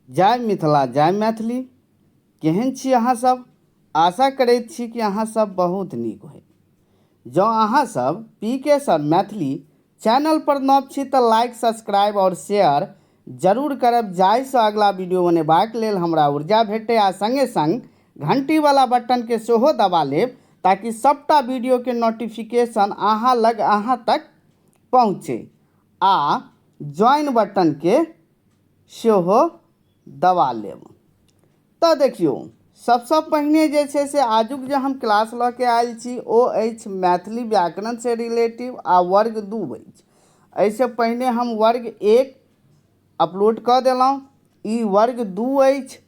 जय मिथिला जय मैथिली। केहन छी अहाँ सब? आशा करैत छी कि अहाँ सब बहुत नीक होइ। जँ अहाँ सब पी के सर मैथिली चैनल पर नव छी तऽ लाइक, सब्सक्राइब और शेयर जरूर करब, जाहिसँ अगला वीडियो बनेबाक लेल हमरा ऊर्जा भेटय आ संगे संग घंटी वाला बटन के सेहो दबा लेब ताकि सबटा वीडियो के नोटिफिकेशन अहाँ लग अहाँ तक पहुँचे आ ज्वाइन बटन के सेहो दबा लेब। तऽ देखियौ, सबसँ पहिने जे छै से आजुक जे हम क्लास लऽ के आयल छी ओ अछि मैथिली व्याकरणसँ रिलेटिव आ वर्ग 2 अछि। एहिसँ पहिने हम वर्ग 1 अपलोड कऽ देलहुँ, ई वर्ग 2 अछि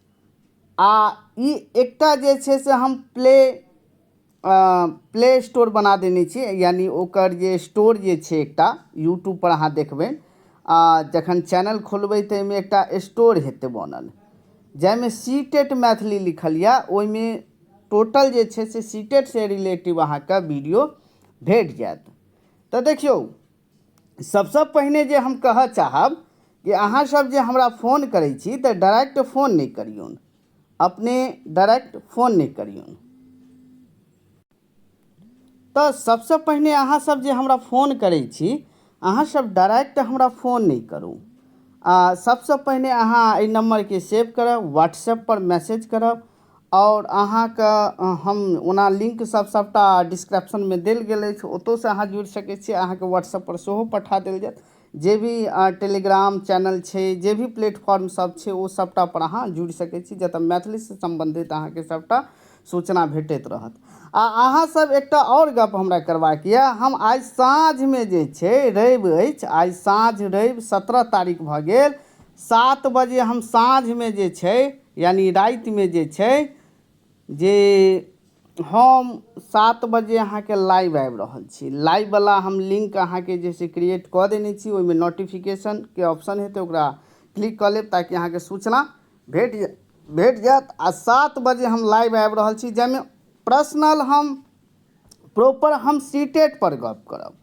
आ ई एकटा जे छै से हम प्ले स्टोर बना देने छियै, यानि ओकर जे स्टोर जे छै एकटा यूट्यूबपर अहाँ देखबै आ जखन चैनल खोलबै तऽ एहिमे एकटा स्टोर हेतै बनल जाहिमे सी टेट मैथिली लिखल यए। ओहिमे टोटल जे छै से सी टेटसँ रिलेटिव अहाँके वीडियो भेट जायत। तऽ देखियौ, सबसँ पहिने जे हम कहऽ चाहब कि अहाँसभ जे हमरा फोन करै छी तऽ डायरेक्ट फोन नहि करियौन, अपने डायरेक्ट फोन नहि करियौन। तऽ सबसँ पहिने अहाँसभ जे हमरा फोन करै छी, अहाँसभ डायरेक्ट हमरा फोन नहि करू आ सबसँ पहिने अहाँ एहि नम्बरके सेव करब, व्हाट्सएपपर मैसेज करब आओर अहाँके हम ओना लिंक सब सबटा डिस्क्रिप्शनमे देल गेल अछि, ओतहुसँ अहाँ जुड़ि सकै छी। अहाँके व्हाट्सएपपर सेहो पठा देल जायत। जे भी टेलीग्राम चैनल छै, जे भी प्लेटफॉर्म सब छै, ओ सबटा पर अहाँ जुड़ि सकै छी जतऽ मैथिलीसँ सम्बन्धित अहाँके सबटा सूचना भेटैत रहत। आ अहाँ सब एकटा आओर गप हमरा करबाक यऽ, हम आइ साँझमे जे छै रवि अछि, आइ साँझ रवि 17 तारीख भऽ गेल, 7 बजे हम साँझमे जे छै यानि रातिमे जे छै जे हम 7 बजे अहाँके लाइव आबि रहल छी। लाइववला हम लिंक अहाँके जे छै क्रिएट कऽ देने छी, ओहिमे नोटिफिकेशनके ऑप्शन हेतै, ओकरा क्लिक कऽ लेब ताकि अहाँके सूचना भेट भेट जायत। आ 7 बजे हम लाइव आबि रहल छी जाहिमे पर्सनल हम प्रॉपर हम सी टेट पर गप करब,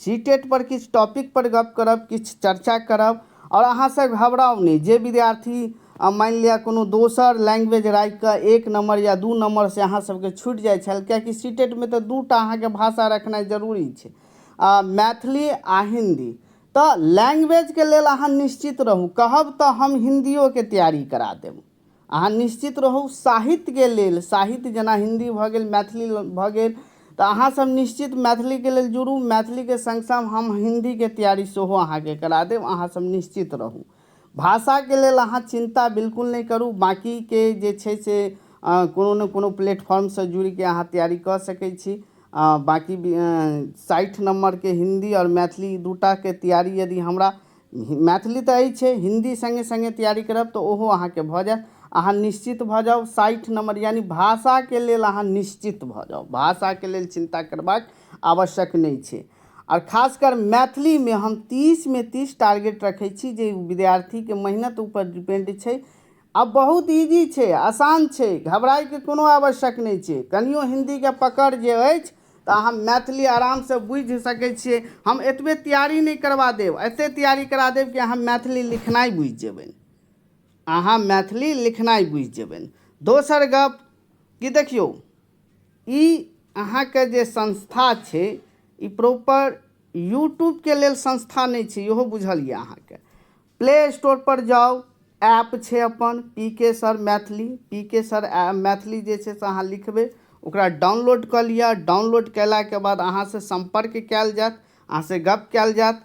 सी टेट पर किछु टॉपिक पर गप करब, किछु चर्चा करब। आओर अहाँ सब घबराउ नहि, जे विद्यार्थी मानि लिअ कोनो दोसर लैंग्वेज राखि कऽ 1 नम्बर या 2 नम्बर से अहाँ सबके छूटि जाइ छल, कियाकि सी टेटमे तऽ 2टा अहाँके भाषा रखनाइ जरूरी छै, मैथिली आ हिन्दी। तऽ लैंग्वेजके लेल अहाँ निश्चित रहू, कहब तऽ हम हिन्दियोके तैयारी करा देब, अहाँ निश्चित रहू। साहित्यके लेल, साहित्य जेना हिन्दी भऽ गेल, मैथिली भऽ गेल, तऽ अहाँ सब निश्चित मैथिलीके लेल जुड़ू, मैथिलीके सङ्ग सङ्ग हम हिन्दीके तैयारी सेहो अहाँके करा देब, अहाँ सब निश्चित रहू। भाषाके लेल अहाँ चिन्ता बिल्कुल नहि करू। बाँकीके जे छै से कोनो ने कोनो प्लेटफॉर्मसँ जुड़िके अहाँ तैयारी कऽ सकै छी। बाँकी 60 नम्बरके हिन्दी आओर मैथिली दूटाके तैयारी, यदि हमरा मैथिली तऽ अछि, हिन्दी सङ्गे सङ्गे तैयारी करब तऽ ओहो अहाँके भऽ जायत। अहाँ निश्चित भऽ जाउ, 60 नम्बर यानि भाषाके लेल अहाँ निश्चित भऽ जाउ, भाषाके लेल चिन्ता करबाक आवश्यक नहि छै। आओर खासकर मैथिलीमे हम 30मे 30 टारगेट रखै छी, जे विद्यार्थीके मेहनत ऊपर डिपेंड छै। आब बहुत इजी छै, आसान छै, घबराइके कोनो आवश्यक नहि छै। कनियो हिन्दीके पकड़ जे अछि तऽ अहाँ मैथिली आरामसँ बुझि सकै छियै। हम एतबे तैयारी नहि करबा देब, एते तैयारी करा देब कि अहाँ मैथिली लिखनाइ बुझि जेबै, अहाँ मैथिली लिखनाइ बुझि जेबै। दोसर गप कि देखियौ, ई अहाँके जे संस्था छै ई प्रॉपर यूट्यूबके लेल संस्था नहि छै, इहो बुझल यऽ अहाँके। प्ले स्टोर पर जाउ, ऐप छै अपन पी के सर मैथिली, पी के सर मैथिली जे छै से अहाँ लिखबै, ओकरा डाउनलोड कऽ लिअ। डाउनलोड कयलाके बाद अहाँसँ सम्पर्क कयल जायत, अहाँसँ गप कयल जायत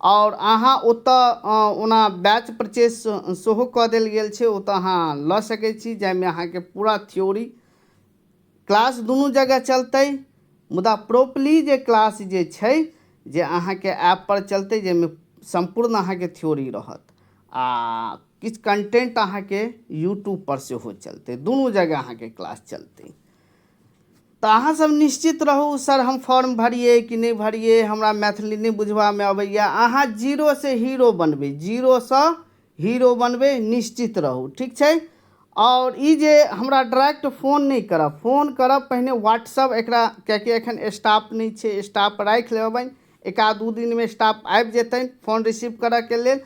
आओर अहाँ ओतऽ ओना बैच परचेज सेहो कऽ देल गेल छै, ओतऽ अहाँ लऽ सकै छी, जाहिमे अहाँके पूरा थ्योरी क्लास दुनू जगह चलतै, मुदा प्रॉपरली जे क्लास जे छै जे अहाँके ऐप पर चलतै, जाहिमे सम्पूर्ण अहाँके थ्योरी रहत आ किछु कंटेंट अहाँके यूट्यूब पर सेहो चलतै, दुनू जगह अहाँके क्लास चलतै। तऽ अहाँ सब निश्चित रहू, सर हम फॉर्म भरियै कि नहि भरियै, हमरा मैथिली नहि बुझबामे अबैया। अहाँ जीरोसँ हीरो बनबै, जीरोसँ हीरो बनबै, निश्चित रहू, ठीक छै। आओर ई जे हमरा डायरेक्ट फोन नहि करब, फोन करब पहिने व्हाट्सअप एकरा, कियाकि एखन स्टाफ नहि छै, स्टाफ राखि लेबनि, 1-2 दिनमे स्टाफ आबि जेतनि फोन रिसीव करऽके लेल।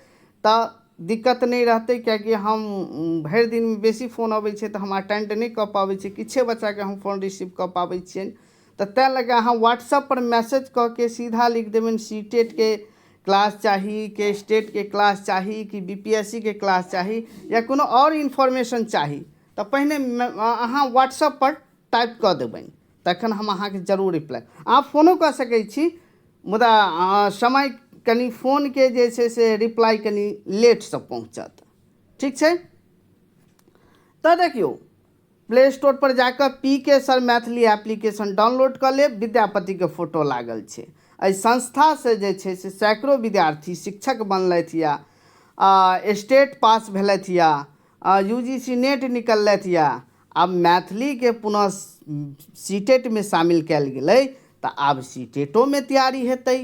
तऽ दिक्कत नहि रहतै, किएकि हम भरि दिनमे बेसी फोन अबै छै तऽ हम अटेंड नहि कऽ पाबै छियै, किछे बच्चाके हम फोन रिसीव कऽ पाबै छियनि। तऽ ताहि लऽ कऽ अहाँ व्हाट्सएपपर मैसेज कऽ के सीधा लिख देबनि सी टेटके क्लास चाही कि स्टेटके क्लास चाही कि बी पी एस सी के क्लास चाही या कोनो आओर इन्फॉर्मेशन चाही, तऽ पहिने अहाँ व्हाट्सएपपर टाइप कऽ देबनि, तखन हम अहाँके जरूर रिप्लाई। अहाँ फोनो कऽ सकै छी, मुदा समय कनि फोनके जे छै से रिप्लाई कनि लेटसँ पहुँचत। ठीक छै, तऽ देखियौ प्ले स्टोर पर जाकऽ पी के सर मैथिली एप्लीकेशन डाउनलोड कऽ लेब। विद्यापतिके फोटो लागल छै। एहि संस्थासँ जे छै से सैकड़ो विद्यार्थी शिक्षक बनलथि या स्टेट पास भेलथि या यू जी सी नेट निकललथि या आब मैथिलीके पुनः सी टेटमे शामिल कयल गेलै, तऽ आब सी टेटोमे तैयारी हेतै,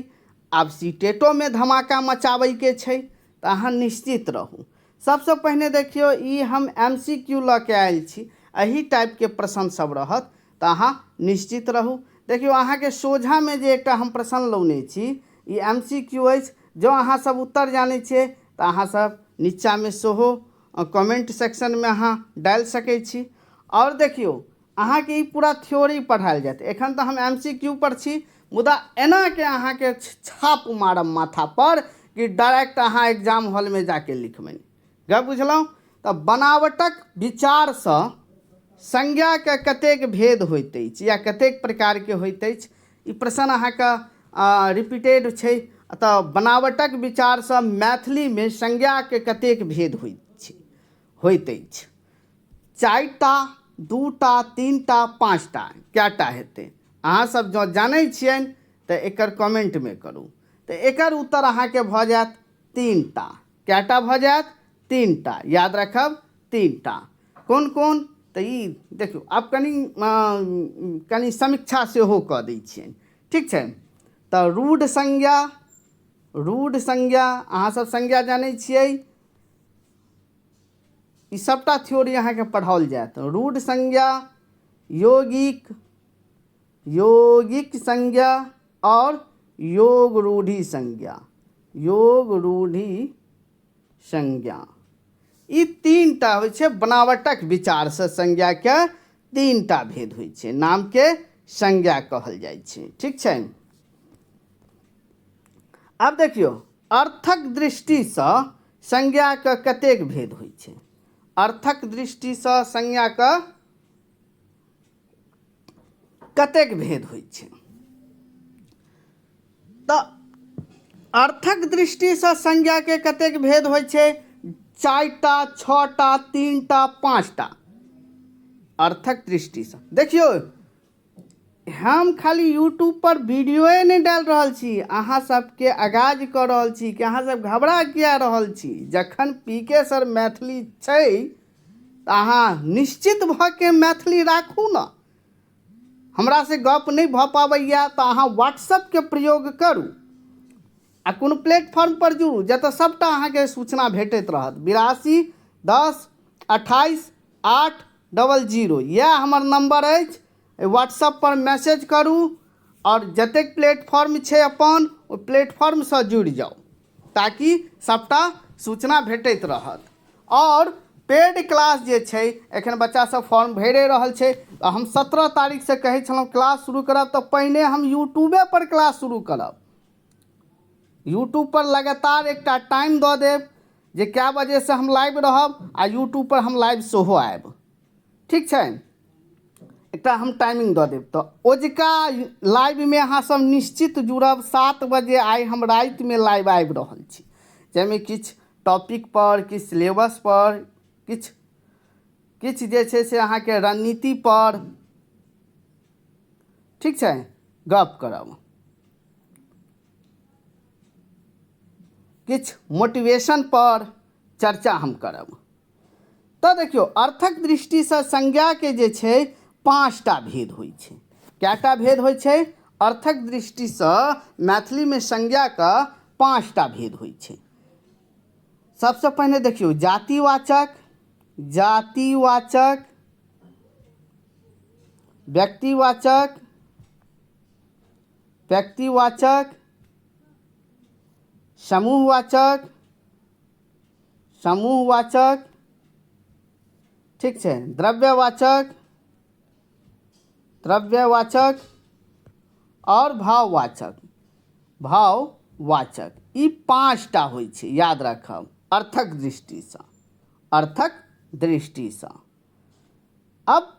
आब सी टेटोमे धमाका मचाबैके छै, तऽ अहाँ निश्चित रहू। सबसँ पहिने देखियौ, ई हम एम सी क्यू लऽ के आयल छी, एहि टाइपके प्रश्न सब रहत, तऽ अहाँ निश्चित रहू। देखियौ, अहाँके सोझामे जे एकटा हम प्रश्न लौने छी, ई एम सी क्यू अछि। जँ अहाँ सब उत्तर जानै छियै तऽ अहाँ सब नीचाँमे सेहो कमेंट सेक्शनमे अहाँ डालि सकै छी। आओर देखियौ, अहाँके ई पूरा थ्योरी पढ़ायल जायत। एखन तऽ हम एम सी क्यू पर छी, मुदा एनाके अहाँके छाप मारब माथा पर कि डायरेक्ट अहाँ एग्जाम हॉलमे जाके लिखबनि। गप बुझलहुँ? तऽ बनावटक विचारसँ संज्ञाके कतेक भेद होइत अछि या कतेक प्रकारके होइत अछि, ई प्रश्न अहाँके रिपीटेड छै। तऽ बनावटक विचारसँ मैथिलीमे संज्ञाके कतेक भेद होइत छै, होइत अछि? 4टा, 2टा, 3टा, 5टा, कएटा हेतै? अहाँ सब जँ जानै छियनि तऽ एकर कमेंटमे करू। तऽ एकर उत्तर अहाँके भऽ जायत 3टा। कएटा भऽ जायत? 3टा। याद रखब, 3टा। कोन कोन? तऽ ई देखियौ, आब कनि कनि समीक्षा सेहो कऽ दै छियनि। ठीक छै, तऽ रूढ़ संज्ञा, रूढ़ संज्ञा अहाँ सब संज्ञा जानै छियै, ई सबटा थ्योरी अहाँके पढ़ाओल जायत। रूढ़ संज्ञा, यौगिक, यौगिक संज्ञा और योग रूढ़ी संज्ञा, योग रूढ़ी संज्ञा, ई 3टा होइ छै। बनावटक विचारसँ संज्ञाके 3टा भेद होइ छै, नामके संज्ञा कहल जाइ छै। ठीक छै, आब देखियौ, अर्थक दृष्टिसँ संज्ञाके कतेक भेद होइ छै? अर्थक दृष्टिसँ संज्ञाके कतेक भेद होइ छै? तऽ अर्थक दृष्टिसँ संज्ञाके कतेक भेद होइ छै? 4टा, 6टा, 3टा, 5टा। अर्थक दृष्टिसँ देखियौ, हम खाली यूट्यूब पर वीडियोए नहि डालि रहल छी, अहाँ सबके आगाज कऽ रहल छी कि अहाँ सब घबरा किया रहल छी। जखन पी के सर मैथिली छै तऽ अहाँ निश्चित भऽ के मैथिली राखू ने। हमरा से गप नहि भऽ पाबैया तऽ अहाँ व्हाट्सएपके प्रयोग करू आ कोनो प्लेटफॉर्म पर जुड़ू जतऽ सबटा अहाँके सूचना भेटैत रहत। 82 10 28 8 00 इएह हमर नम्बर अछि। व्हाट्सएप पर मैसेज करू आओर जतेक प्लेटफॉर्म छै अपन ओहि प्लेटफॉर्मसँ जुड़ि जाउ ताकि सबटा सूचना भेटैत रहत। आओर पेड क्लास जे छै, एखन बच्चा सब फॉर्म भरिए रहल छै। तऽ हम 17 तारीखसँ कहै छलहुँ क्लास शुरू करब, तऽ पहिने हम यूट्यूबे पर क्लास शुरू करब। यूट्यूब पर लगातार एकटा टाइम दऽ देब जे कए बजेसँ हम लाइव रहब आ यूट्यूब पर हम लाइव सेहो आयब। ठीक छै, एकटा हम टाइमिंग दऽ देब। तऽ ओजका लाइवमे अहाँ सब निश्चित जुड़ब। 7 बजे आइ हम रातिमे लाइव आबि रहल छी, जाहिमे किछु टॉपिक पर, किछु सिलेबस पर, किछु किछु जे छै से अहाँके रणनीति पर, ठीक छै, गप करब, किछु मोटिवेशन पर चर्चा हम करब। तऽ देखियौ, अर्थक दृष्टिसँ संज्ञाके जे छै 5टा भेद होइ छै। कएटा भेद होइ छै? अर्थक दृष्टिसँ मैथिलीमे संज्ञाके 5टा भेद होइ छै। सबसँ पहिने देखियौ, जातिवाचक, जातिवाचक, व्यक्तिवाचक, व्यक्तिवाचक, समूहवाचक, समूहवाचक, ठीक छै, द्रव्यवाचक, द्रव्यवाचक आओर भाववाचक। भाववाचक ई 5टा होइ छै, याद राखब, अर्थक दृष्टिसँ, अर्थक दृष्टिसँ। अब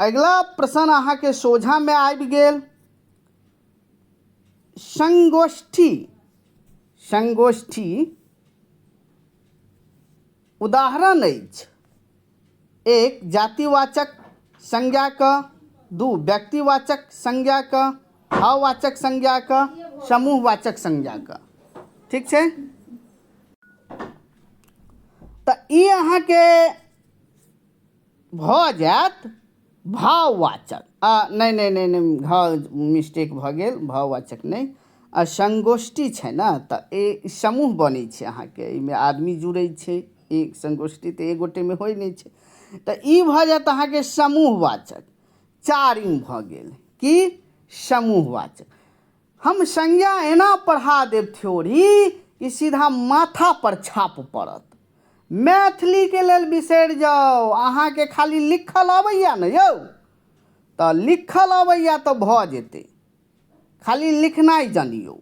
अगिला प्रश्न अहाँके सोझामे आबि गेल, संगोष्ठी। संगोष्ठी उदाहरण अछि 1 जातिवाचक संज्ञाके, 2 व्यक्तिवाचक संज्ञाके, भाववाचक संज्ञाके, समूहवाचक संज्ञाके। ठीक छै, तऽ ई अहाँके भऽ जायत भाववाचक। नहि नहि नहि नहि, घ मिस्टेक भऽ गेल, भाववाचक नहि, आ संगोष्ठी छै ने, तऽ ए समूह बनै छै अहाँके, एहिमे आदमी जुड़ै छै, एक संगोष्ठी तऽ एक गोटेमे होइ नहि छै, तऽ ई भऽ जायत अहाँके समूहवाचक। चारिम भऽ गेल की समूहवाचक। हम संज्ञा एना पढ़ा देब थ्योरी कि सीधा माथा पर छाप पड़त। मैथिलीके लेल बिसरि जाउ, अहाँके खाली लिखल अबैया ने यौ, तऽ लिखल अबैया तऽ भऽ जेतै, खाली लिखनाइ जानियौ,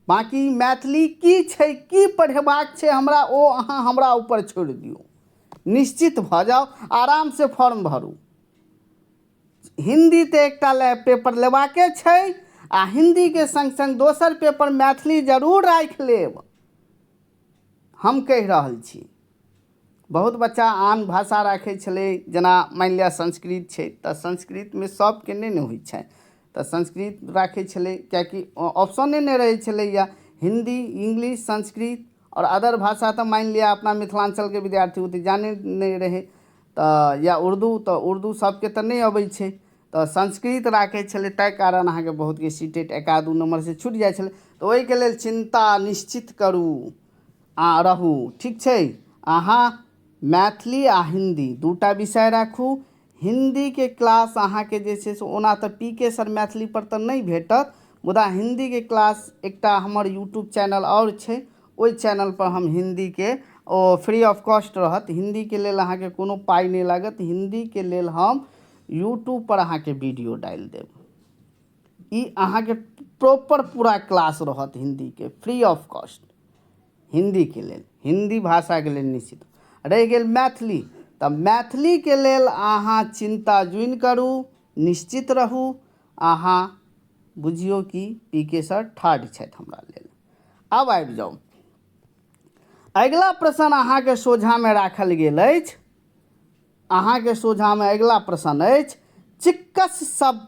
बाँकी मैथिली की छै, की पढ़ेबाक छै हमरा, ओ अहाँ हमरा ऊपर छोड़ि दियौ, निश्चित भऽ जाउ, आरामसँ फॉर्म भरू। हिन्दी तऽ एकटा पेपर लेबाके छै, आ हिन्दीके सङ्ग सङ्ग दोसर पेपर मैथिली जरूर राखि लेब, हम कहि रहल छी। बहुत बच्चा आन भाषा राखै छलै, जेना मानि लिअ संस्कृत छै, तऽ संस्कृतमे सभके नहि ने होइ छै, तऽ संस्कृत राखै छलै, किएकि ऑप्शने नहि रहै छलैए। हिन्दी, इंग्लिश, संस्कृत आओर अदर भाषा तऽ मानि लिअ अपना मिथिलाञ्चलके विद्यार्थी ओतेक जानै नहि रहै, तऽ या उर्दू, तऽ उर्दू सभके तऽ नहि अबै छै, तऽ संस्कृत राखै छलै, ताहि कारण अहाँके बहुतके सी टेट एक आध दू नम्बरसँ छूटि जाइ छलै। तऽ ओहिके लेल चिन्ता निश्चित करू आ रहू, ठीक छै। अहाँ मैथिली आ हिन्दी दूटा विषय राखू। हिन्दीके क्लास अहाँके जे छै से ओना तऽ पी के सर मैथिली पर तऽ नहि भेटत, मुदा हिन्दीके क्लास एकटा हमर यूट्यूब चैनल आओर छै, ओहि चैनलपर हम हिन्दीके ओ फ्री ऑफ कॉस्ट रहत, हिन्दीके लेल अहाँके कोनो पाइ नहि लागत, हिन्दीके लेल हम यूट्यूबपर अहाँके वीडियो डालि देब। ई अहाँके प्रॉपर पूरा क्लास रहत हिन्दीके, फ्री ऑफ कॉस्ट हिन्दीके लेल, हिन्दी भाषाके लेल निश्चित। रहि गेल मैथिली, तऽ मैथिलीके लेल अहाँ चिन्ता जुनि करू, निश्चित रहू, अहाँ बुझियौ कि पी के सर ठाढ़ छथि हमरा लेल। आब आबि जाउ, अगिला प्रश्न अहाँके सोझामे राखल गेल अछि। अहाँके सोझामे अगिला प्रश्न अछि, चिक्कस शब्द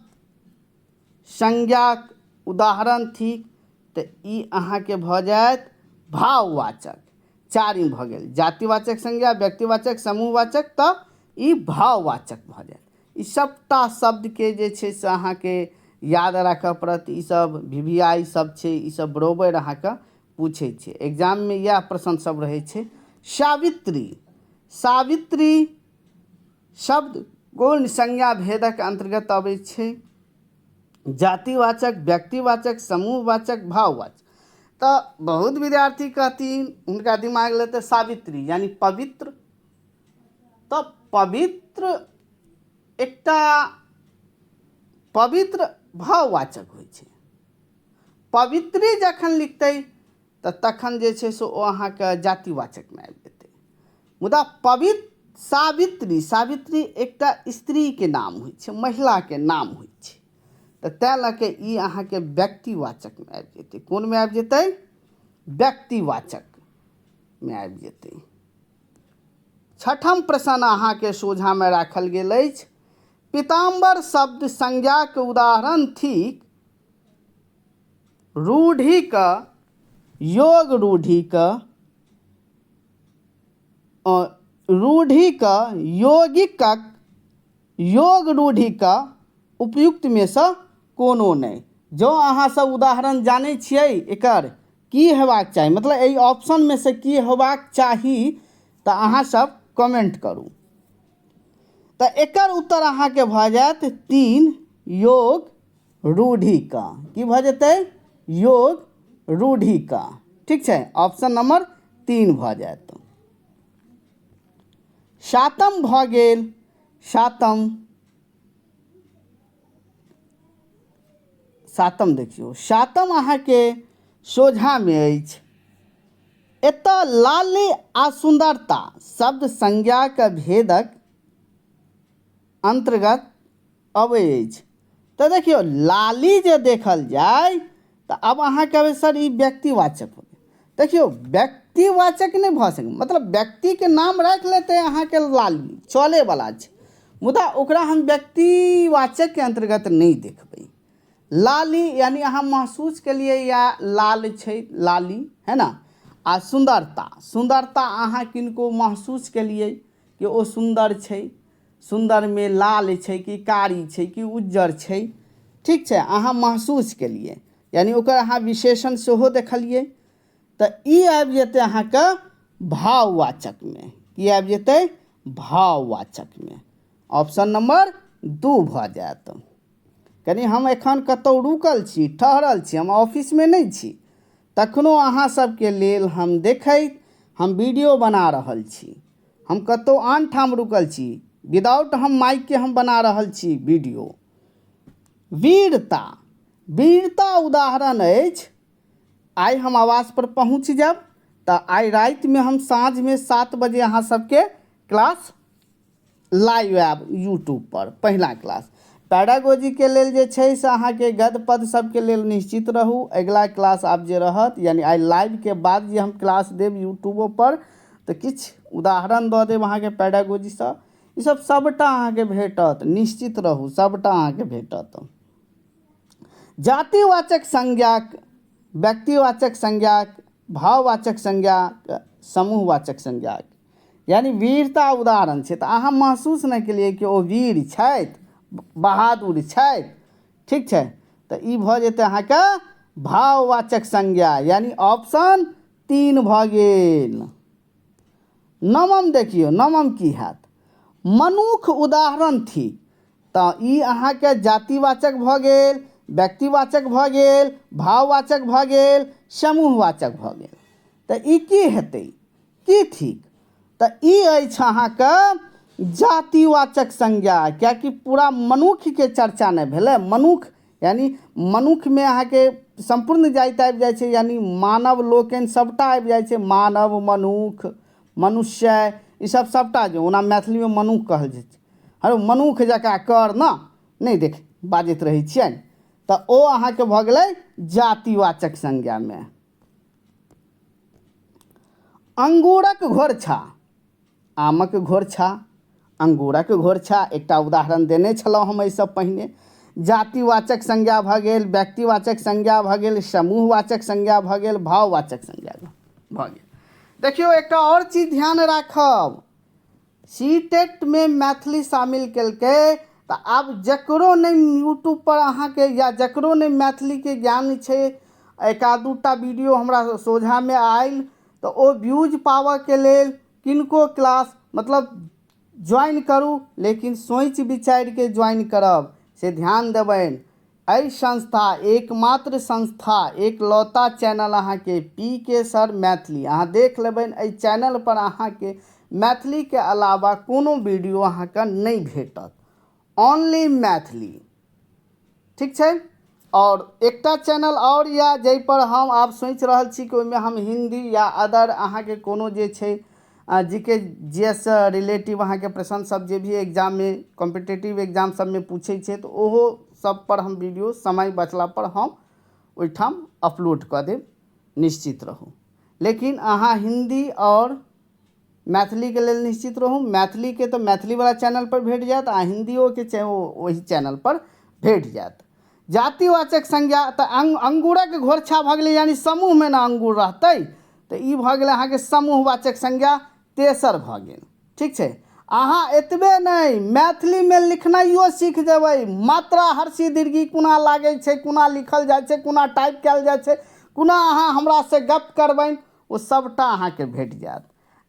संज्ञाक उदाहरण थिक, तऽ ई अहाँके भऽ जायत भाववाचक। चारिम भऽ गेल जातिवाचक संज्ञा, व्यक्तिवाचक, समूहवाचक, तऽ ई भाववाचक भऽ जायत। ई सभटा शब्दके जे छै से अहाँके याद राखऽ पड़त। ई सब वी वी आई सब छै, ई सब बरोबर अहाँके पूछै छै एग्जाममे, इएह प्रश्न सब रहै छै। सावित्री, सावित्री शब्द कोन संज्ञा भेदक अन्तर्गत अबै छै? जातिवाचक, व्यक्तिवाचक, समूहवाचक, भाववाचक। तऽ बहुत विद्यार्थी कहथिन, हुनका दिमाग लेतै सावित्री यानी पवित्र, तऽ पवित्र एकटा पवित्र भाववाचक होइ छै। पवित्री जखन लिखतै तऽ तखन जे छै से ओ अहाँके जातिवाचकमे आबि जेतै। मुदा पवित्र सावित्री, सावित्री एकटा स्त्रीके नाम होइ छै, महिलाके नाम होइ छै, तऽ तैँ लऽ कऽ ई अहाँके व्यक्तिवाचकमे आबि जेतै। कोनमे आबि जेतै? व्यक्तिवाचकमे आबि जेतै। छठम प्रश्न अहाँके सोझामे राखल गेल अछि, पीताम्बर शब्द संज्ञाके उदाहरण थिक रूढ़िक, योग रूढ़िक, रूढ़िक, यौगिकक, योग रूढ़िक उपयुक्तमे सँ कोनो नहि। जँ अहाँ सब उदाहरण जानै छियै एकर की हेबाक चाही, मतलब एहि ऑप्शनमे से की हेबाक चाही, तऽ अहाँ सब कमेंट करू। तऽ एकर उत्तर अहाँके भऽ जायत 3, योग रूढ़िक। की भऽ जेतै? योग रूढ़िक। ठीक छै, ऑप्शन नंबर 3 भऽ जायत। सातम भऽ गेल सातम सातम देखियौ सातम अहाँके सोझाँमे अछि। एतऽ लाली आ सुन्दरता शब्द संज्ञाक भेदक अन्तर्गत अबै अछि। तऽ देखियौ लाली जे देखल जाय तऽ आब अहाँ कहबै सर ई व्यक्तिवाचक हो गेल। देखियौ व्यक्तिवाचक नहि भऽ सकै, मतलब व्यक्तिके नाम राखि लेतै अहाँके लाली चलैवला छै, मुदा ओकरा हम व्यक्तिवाचकके अन्तर्गत नहि देखबै। लाली यानी अहाँ महसूस केलियै या लाल छै लाली है ने। आ सुन्दरता, सुन्दरता अहाँ किनको महसूस केलियै कि ओ सुन्दर छै, सुन्दरमे लाल छै कि कारी छै कि उज्जर छै, ठीक छै, अहाँ महसूस केलियै यानी ओकर अहाँ विशेषण सेहो देखलियै। तऽ ई आबि जेतै अहाँके भाववाचकमे। की आबि जेतै? भाववाचकमे। ऑप्शन नंबर 2 भऽ जायत। कनि हम एखन कतहु रुकल छी, ठहरल छी, हम ऑफिसमे नहि छी, तखनो अहाँ सबके लेल हम देखैत हम वीडियो बना रहल छी। हम कतहु आन ठाम रुकल छी, विदाउट हम माइकके हम बना रहल छी वीडियो। वीरता, वीरता उदाहरण अछि। आइ हम आवास पर पहुँच जायब तऽ आइ रातिमे हम साँझमे 7 बजे अहाँ सबके क्लास लाइव आयब यूट्यूब पर। पहिला क्लास पैडागोजीके लेल जे छै से अहाँके गद्य पद सबके लेल निश्चित रहू। अगिला क्लास आब जे रहत यानी आइ लाइवके बाद जे हम क्लास देब यूट्यूबो पर तऽ किछु उदाहरण दऽ देब अहाँके पैडागोजीसँ। ईसब सबटा अहाँके भेटत, निश्चित रहू सबटा अहाँके भेटत। जातिवाचक संज्ञाक, व्यक्तिवाचक संज्ञाक, भाववाचक संज्ञाक, समूहवाचक संज्ञाक यानी वीरता उदाहरण छै। तऽ अहाँ महसूस नहि केलियै कि ओ वीर छथि, बहादुर छथि, ठीक छै। तऽ ई भऽ जेतै अहाँके भाववाचक संज्ञा यानी ऑप्शन 3 भऽ गेल। नवम देखियौ, नवम की हैत? मनुख उदाहरण थिक। तऽ ई अहाँके जातिवाचक भऽ गेल, व्यक्तिवाचक भऽ गेल, भाववाचक भऽ गेल, समूहवाचक भऽ गेल। तऽ ई की हेतै, की थिक? तऽ ई अछि अहाँके जातिवाचक संज्ञा, कियाकि पूरा मनुखके चर्चा नहि भेलै। मनुख यानी मनुखमे अहाँके सम्पूर्ण जाति आबि जाइ छै, यानी मानव लोकनि सबटा आबि जाइ छै, मानव, मनुख, मनुष्य, ईसब सबटा जे ओना मैथिलीमे मनुख कहल जाइ छै। हरो मनुख जकाँ कर न नहि देख बाजैत रहै छियनि, तऽ ओ अहाँके भऽ गेलै जातिवाचक संज्ञामे। अंगूरक घोरछा, आमक घोरछा, अंगूरक घोरछा एकटा उदाहरण देने छलहुँ हम एहिसँ पहिने। जातिवाचक संज्ञा भऽ गेल, व्यक्तिवाचक संज्ञा भऽ गेल, समूहवाचक संज्ञा भऽ गेल, भाववाचक संज्ञा भऽ गेल। देखियौ एकटा आओर चीज ध्यान राखब, सी टेट में मैथिली शामिल केलकै तऽ आब जकरो नहि यूट्यूब पर अहाँके या जकरो नहि मैथिलीके ज्ञान छै, एक आध दूटा वीडियो हमरा सोझाँमे आयल तऽ ओ व्यूज पाबऽके लेल किनको क्लास मतलब ज्वाइन करू, लेकिन सोचि विचारिके ज्वाइन करब से ध्यान देबनि। एहि संस्था, एकमात्र संस्था, एकलौता चैनल अहाँके पी के सर मैथिली, अहाँ देख लेबनि एहि चैनल पर अहाँके मैथिलीके अलावा कोनो वीडियो अहाँके नहि भेटत, ओनली मैथिली, ठीक छै। आओर एकटा चैनल आओर यऽ जाहिपर हम आब सोचि रहल छी कि ओहिमे हम हिन्दी या अदर अहाँके कोनो जे छै जी के जी एस रिलेटिव अहाँके प्रश्न सब जे भी एग्जाममे कॉम्पिटेटिव एग्जाम सबमे पूछै छै तऽ ओहो सब पर हम वीडियो समय बचला पर हम ओहिठाम अपलोड कऽ देब, निश्चित रहू। लेकिन अहाँ हिन्दी आओर मैथिलीके लेल निश्चित रहू। मैथिलीके तऽ मैथिलीवला चैनल पर भेट जायत आ हिन्दियोके ओहि चैनल पर भेट जायत। जातिवाचक संज्ञा तऽ अंगूरक घोरछा भऽ गेलै, यानी समूहमे ने अंगूर रहतै, तऽ ई भऽ गेलै अहाँके समूहवाचक संज्ञा, तेसर भऽ गेल, ठीक छै। अहाँ एतबे नहि, मैथिलीमे लिखनाइयो सीख जेबै। मात्रा हर्षी दीर्घी कोना लागै छै, कोना लिखल जाइ छै, कोना टाइप कयल जाइ छै, कोना अहाँ हमरासँ गप करबनि, ओ सबटा अहाँके भेट जायत।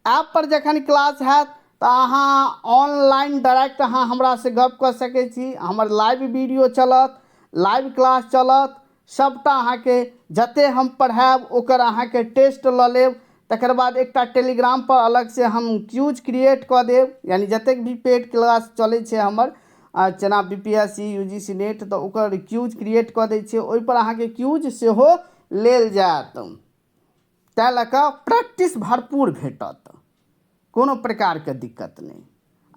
ऐप पर जखन क्लास हैत तऽ अहाँ ऑनलाइन डायरेक्ट अहाँ हमरासँ गप कऽ सकै छी, हमर लाइव वीडियो चलत, लाइव क्लास चलत, सबटा अहाँके जते हम पढ़ायब ओकर अहाँके टेस्ट लऽ लेब, तकर बाद एकटा टेलीग्राम पर अलग से हम क्यूज क्रिएट कऽ देब, यानी जतेक भी पेड क्लास चलै छै हमर जेना B P S C, U G C NET, तऽ ओकर क्यूज क्रिएट कऽ दै छियै, ओहिपर अहाँके क्यूज सेहो लेल जायत। ताहि लऽ कऽ प्रैक्टिस भरपूर भेटत, कोनो प्रकारके दिक्कत नहि।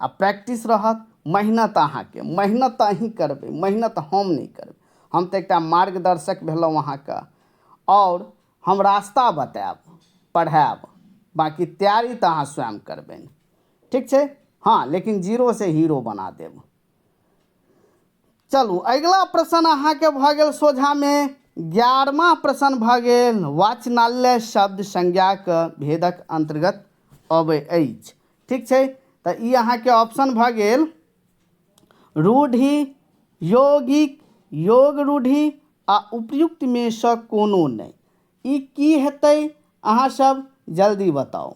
आ प्रैक्टिस रहत, मेहनत अहाँके, मेहनत तऽ अहीँ करबै, मेहनत हम नहि करबै। हम तऽ एकटा मार्गदर्शक भेलहुँ अहाँके, आओर हम रास्ता बतायब, पढ़ायब, बाँकी तैयारी तऽ अहाँ स्वयं करबै। ठीक छै? हँ, लेकिन जीरोसँ हीरो बना देब। चलू, अगिला प्रश्न अहाँके भऽ गेल सोझामे, 11वां प्रश्न भऽ गेल, वाचनालय शब्द संज्ञाके भेदक अन्तर्गत अबै अछि। ठीक छै? तऽ ई अहाँके ऑप्शन भऽ गेल रूढ़ि, यौगिक, योग रूढ़ि आ उपयुक्तमे सँ कोनो नहि। ई की हेतै? अहाँ सब जल्दी बताउ।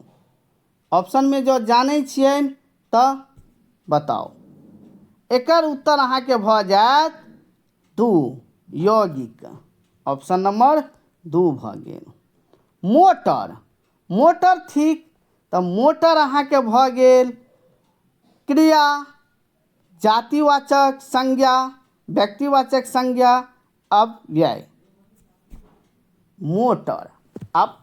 ऑप्शनमे जँ जानै छियनि तऽ बताउ। एकर उत्तर अहाँके भऽ जायत 2, यौगिक। ऑप्शन नंबर 2 भऽ गेल। मोटर, मोटर थिक, तऽ मोटर अहाँके भऽ गेल क्रिया, जातिवाचक संज्ञा, व्यक्तिवाचक संज्ञा, अव्यय। मोटर, आब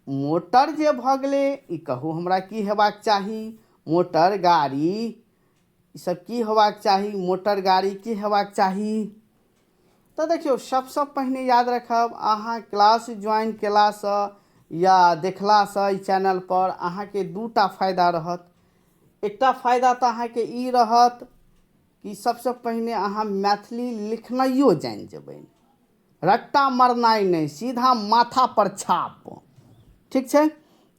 मोटर जे भऽ गेलै, ई कहू हमरा की हेबाक चाही? मोटर गाड़ी ईसभ की हेबाक चाही? मोटर गाड़ी की हेबाक चाही? तऽ देखियौ, सबसँ पहिने याद रखब, अहाँ क्लास ज्वाइन केलासँ या देखलासँ एहि चैनलपर अहाँके 2टा फायदा रहत। एकटा फायदा तऽ अहाँके ई रहत कि सबसँ पहिने अहाँ मैथिली लिखनाइयो जानि जेबै, रट्टा मरनाइ नहि, सीधा माथा पर छाप। ठीक छै?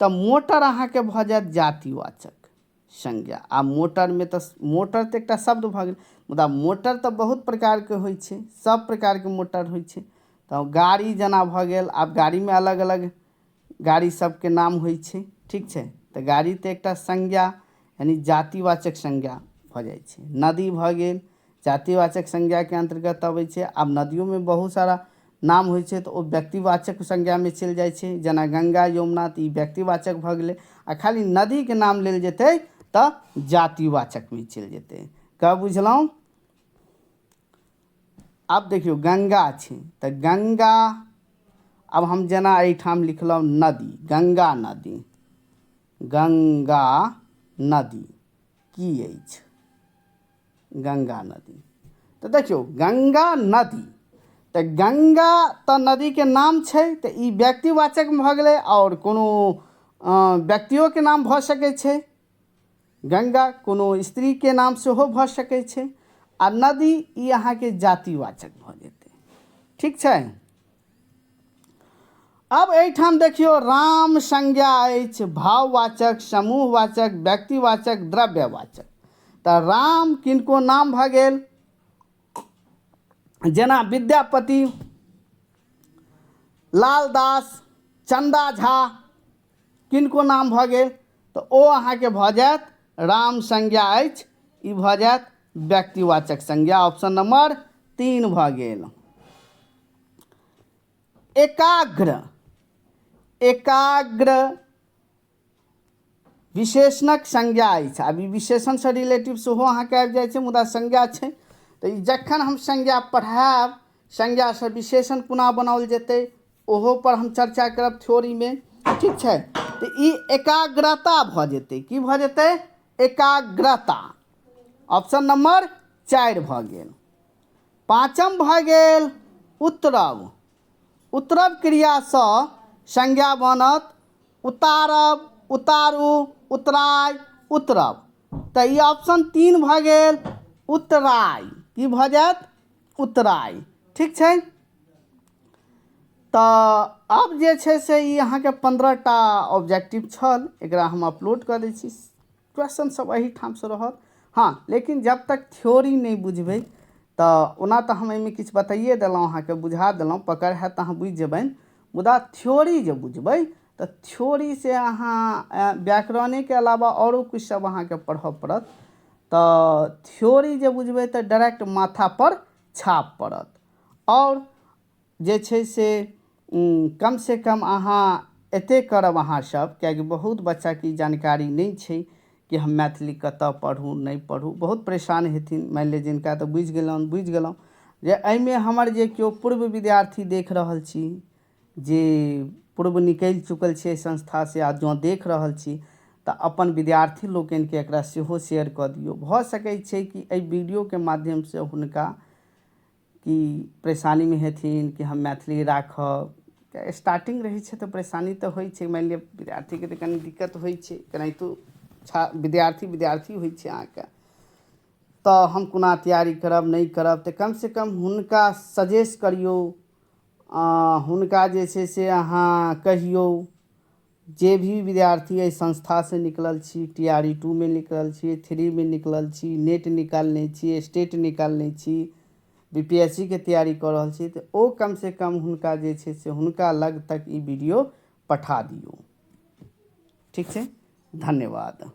तऽ मोटर अहाँके भऽ जायत जातिवाचक संज्ञा। आ मोटरमे तऽ मोटर तऽ एकटा शब्द भऽ गेल, मुदा मोटर तऽ बहुत प्रकारके होइ छै, सब प्रकारके मोटर होइ छै। तऽ गाड़ी जेना भऽ गेल, आब गाड़ीमे अलग अलग गाड़ी सबके नाम होइ छै। ठीक छै? तऽ गाड़ी तऽ एकटा संज्ञा यानी जातिवाचक संज्ञा भऽ जाइ छै। नदी भऽ गेल, जातिवाचक संज्ञाके अन्तर्गत अबै छै। आब नदियोमे बहुत सारा नाम होइ छै, तऽ ओ व्यक्तिवाचक संज्ञामे चलि जाइ छै, जेना गंगा, यमुना, तऽ ई व्यक्तिवाचक भऽ गेलै। आ खाली नदीके नाम लेल जेतै तऽ जातिवाचकमे चलि जेतै। कह बुझलहुँ? आब देखियौ, गंगा छै तऽ गंगा, आब हम जेना एहिठाम लिखलहुँ नदी, गंगा नदी, गंगा नदी की अछि? गंगा नदी, तऽ देखियौ गंगा नदी, तऽ गंगा तऽ नदीके नाम छै, तऽ ई व्यक्तिवाचक भऽ गेलै, आओर कोनो व्यक्तियोके नाम भऽ सकै छै गंगा, कोनो स्त्रीके नाम सेहो भऽ सकै छै, आ नदी ई अहाँके जातिवाचक भऽ जेतै। ठीक छै? अब एहिठाम देखियौ, राम संज्ञा अछि भाववाचक, समूहवाचक, व्यक्तिवाचक, द्रव्यवाचक। तऽ राम किनको नाम भऽ गेल, जेना विद्यापति, लालदास, चन्दा झा, किनको नाम भऽ गेल, तऽ ओ अहाँके भऽ जायत राम संज्ञा अछि, ई भऽ जायत व्यक्तिवाचक संज्ञा। ऑप्शन नंबर 3 भऽ गेल। एकाग्र, एकाग्र विशेषणक संज्ञा अछि। आब ई विशेषणसँ रिलेटिव सेहो अहाँके आबि जाइ छै, मुदा संज्ञा छै, तऽ ई जखन हम संज्ञा पढ़ायब, संज्ञासँ विशेषण कोना बनाओल जेतै, ओहो पर हम चर्चा करब थ्योरीमे। ठीक छै? तऽ ई एकाग्रता भऽ जेतै। की भऽ जेतै? एकाग्रता। ऑप्शन नंबर 4 भऽ गेल। पाँचम भऽ गेल उतरब। उतरब क्रियासँ संज्ञा बनत उतारब, उतारू, उतराय, उतरब। तऽ ई ऑप्शन 3 भऽ गेल, उतराय। की भऽ जायत? उतराय। ठीक छै? तऽ आब जे छै से ई अहाँके 15टा ऑब्जेक्टिव छल, एकरा हम अपलोड कऽ दै छी। क्वेश्चन सब एहिठामसँ रहत। हँ, लेकिन जब तक थ्योरी नहि बुझबै, तऽ ओना तऽ हम एहिमे किछु बताइए देलहुँ, अहाँके बुझा देलहुँ, पकड़ हैत तऽ अहाँ बुझि जेबनि, मुदा थ्योरी जे बुझबै तऽ थ्योरी से अहाँ व्याकरणेके अलावा आओरो किछु सब अहाँके पढ़ऽ पड़त। तऽ थ्योरी जे बुझबै तऽ डायरेक्ट माथा पर छाप पड़त। आओर जे छै से कमसँ कम अहाँ एतेक करब अहाँसभ, किएकि बहुत बच्चाके ई जानकारी नहि छै कि हम मैथिली कतय पढ़ू, नहि पढ़ू। बहुत परेशान हेथिन। मानि लिअ जिनका तऽ बुझि गेलहुँ, बुझि गेलहुँ जे एहिमे हमर जे केओ पूर्व विद्यार्थी देख रहल छी, जे पूर्व निकलि चुकल छी एहि संस्थासँ, आ जँ देख रहल छी तऽ अपन विद्यार्थी लोकनिके एकरा सेहो शेयर कऽ दियौ। भऽ सकै छै कि एहि वीडियोके माध्यमसँ हुनका कि परेशानीमे हेथिन कि हम मैथिली राखब। स्टार्टिंग रहै छै तऽ परेशानी तऽ होइ छै। मानि लिअ विद्यार्थीके तऽ कनि दिक्कत होइ छै, केनाहितो विद्यार्थी विद्यार्थी होइ छै अहाँके, तऽ हम कोना तैयारी करब, नहि करब। तऽ कमसँ कम हुनका सजेस्ट करियौ, हुनका जे छै से अहाँ कहियौ, जे भी विद्यार्थी एहि संस्थासँ निकलल छी, टी आर ई 2 मे निकलल छी, 3 मे निकलल छी, नेट निकालने छी, स्टेट निकालने छी, बी पी एस सी के तैयारी कऽ रहल छी, तऽ ओ कमसँ कम हुनका जे छै से हुनका लग तक ई वीडियो पठा दियौ। ठीक छै, धन्यवाद।